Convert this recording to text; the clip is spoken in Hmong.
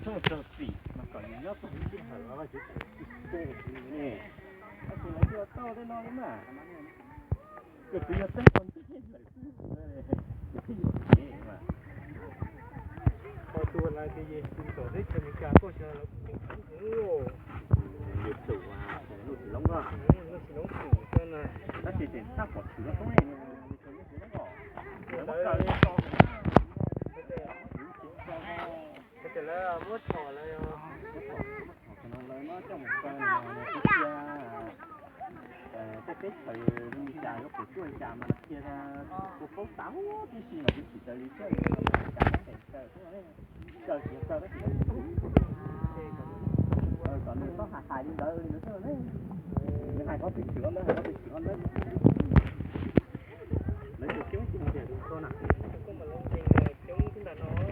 Txhob txog txim mas kom nws nyob txog ib sij hawm los tsis tau tsis tau ne. Tab sis lawv twb ua tau tej no li mas. Koj twb yog teb tau ntej lawm xwb, kuv thiaj yuam kev mas. Ho tus lawv tias yus tus tom teb chaws Amelikas tuaj xyov lawv kuj ceev fwv heev. Yus tus lub tsis loob, lub tsis loob tus na. Tab sis tseem txhaj pom tshwm lub toob ne, yus tus lub tsis loob os. Lawv muab kaw li so, lub tsis so. Hais tias lawv muab txhom lawv yog, lawv muab coj mus kaw no, nws kuj cia tej teb chaws li cas yuav pum tuaj li cas mas nws cia ua paub tag huv tib si mas kuv tsis raws li thiab, li cas muab ntes kaw xwb. Kaw tsis kaw tab sis kom nws txhob hais hais li ntawd li ntawd xwb ne. Nws hais qhov twg tshwm qhov ntawd, hais qhov twg tshwm qhov ntawd. Lawv tus coob tsis hais tias tus koj na. Coob ntag no.